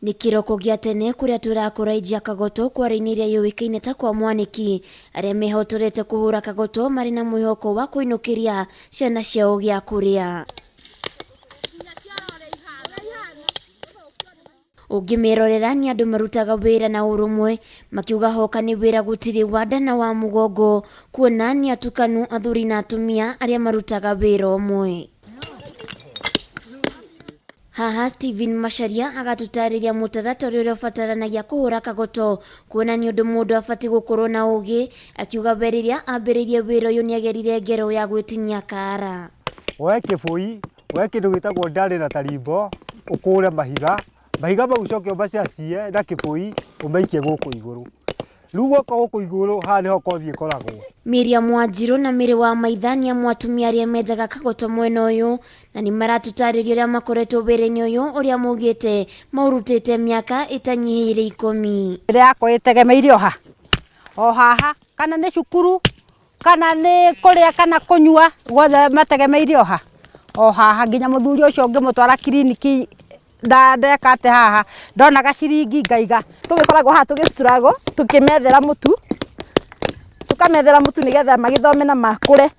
Nĩ kĩroko gĩa tene kũrĩa tũrakora Injia Kagoto kware-inĩ ĩrĩa yũĩkaine ta kwa Mwanĩki, arĩa mehotorete kũhũra kagoto marĩ na mwĩhoko wa kũinũkĩria ciana ciao gĩa kũrĩa. Ũngĩmerorera nĩ andũ marutaga wĩra na ũrũmwe, makiuga hoka nĩ wĩra gũtirĩ wa nda na wa mũgongo, kuona nĩ atukanu athuri na atumia arĩa marutaga wĩra ũmwe. Haha Stephen Macharia agatũtarĩria mũtaratara ũrĩa ũbataranagia kũhũra kagoto, kuona nĩ ũndũ mũndũ abatiĩ gũkorwo na ũgĩ, akiuga we rĩrĩa ambĩrĩirie wĩra ũyũ nĩagerire ngero ya gwĩtinia kara. Woe kĩbũi, woe kĩndũ gĩtagwo ndarĩ na tarimbo, ũkũre mahiga, mahiga mau ũcoke ũmacacie na kĩbũi ũmaikie gũkũ igũrũ. Rĩu woka gũkũ igũrũ haha nĩho kothi ĩkoragwo. Miriam Wanjirũ na Mary Wamaitha nĩ amwe atumia arĩa menjaga kagoto mwena ũyũ na nĩ maratũtarĩria ũrĩa makoretwo wĩra-inĩ ũyũ ũrĩa maugĩte maũrutĩte mĩaka ĩtanyihĩire 10. Mĩrĩ yakwa ĩtegemeire o ha? O haha, kana nĩ cukuru, kana nĩ kũrĩa kana kũnyua, guothe mategemeire o ha? O haha, nginya mũthuri ũcio ũngĩmũtwara kiriniki ndeka atĩ haha, ndonaga ciringi ngaiga. Tũgĩkoragwo haha tũgĩ struggle tũkĩmethera mũtu, tũkamethera mũtu nĩgetha magĩthome na makũre,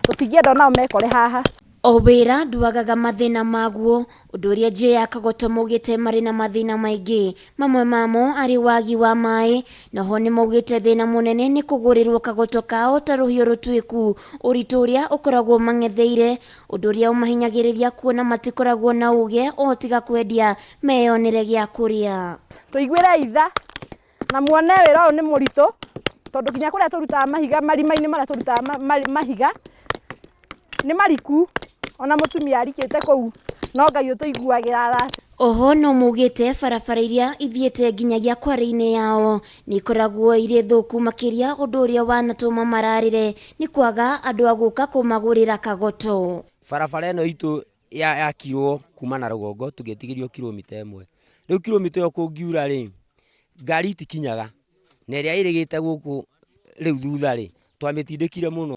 tũtingĩenda onao mekore haha. O wĩra ndwagaga mathĩna maguo, ũndũ ũrĩa njĩa ya Kagoto maugĩte marĩ na mathĩna maingĩ, mamwe mamo arĩ wagi wa maĩ, noho nĩ maugĩte thĩna mũnene nĩ kũgũrĩrwo kagoto kao ta rũhiũ rũtuĩku, ũritũ ũrĩa ũkoragwo mang'etheire, ũndũ ũrĩa ũmahinyagĩrĩria kuona matikoragwo na uge o tiga kwendia meyonere gĩa kũrĩa. Tũiguĩrei tha na muone wĩra ũyũ nĩ mũritũ, tondũ nginya kũrĩa tũrutaga mahiga marima-inĩ marĩa tũrutaga mahiga, nĩ mariku, ona mũtumia arikĩte kũu, no Ngai ũtũiguagĩra tha. Oho no maugĩte barabara iria ithiĩte nginyagia kware-inĩ yao nĩ ikoragwo irĩ thũku makĩria ũndũ ũrĩa wanatũma mararĩre nĩ kwaga andũ a gũka kũmagũrĩra kagoto. Barabara ĩno itũ yakirwo kuma na rũgongo tũgĩtigĩrio kiromita ĩmwe. Rĩu kiromita ĩyo kũngiura rĩ, ngari itikinyaga na ĩrĩa ĩrĩgĩte gũkũ rĩu thutha rĩ, twamĩtindĩkire mũno.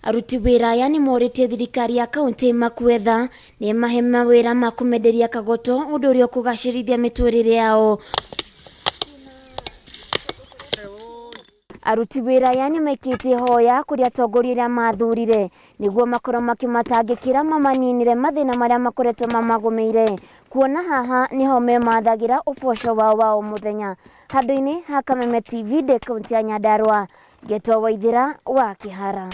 Aruti wĩra aya nĩ morĩtie thirikari ya kaunti makwetha nĩ mahe mawĩra ma kũmenderia kagoto ũndũ ũrĩa ũkũgacĩrithia mĩtũrĩre yao. Aruti wĩra aya nĩ maikĩtie hoya kũrĩ atongoria arĩa mathurire nĩguo makorwo makĩmatangĩkĩra mamaninĩre mathĩna marĩa makoretwo mamagũmĩire, kuona haha nĩho memathagĩra ũboco wao wa o mũthenya. Handũ-inĩ ha Kameme TV ndĩ kaunti ya Nyandarua, ngetwo Waithĩra wa Kĩhara.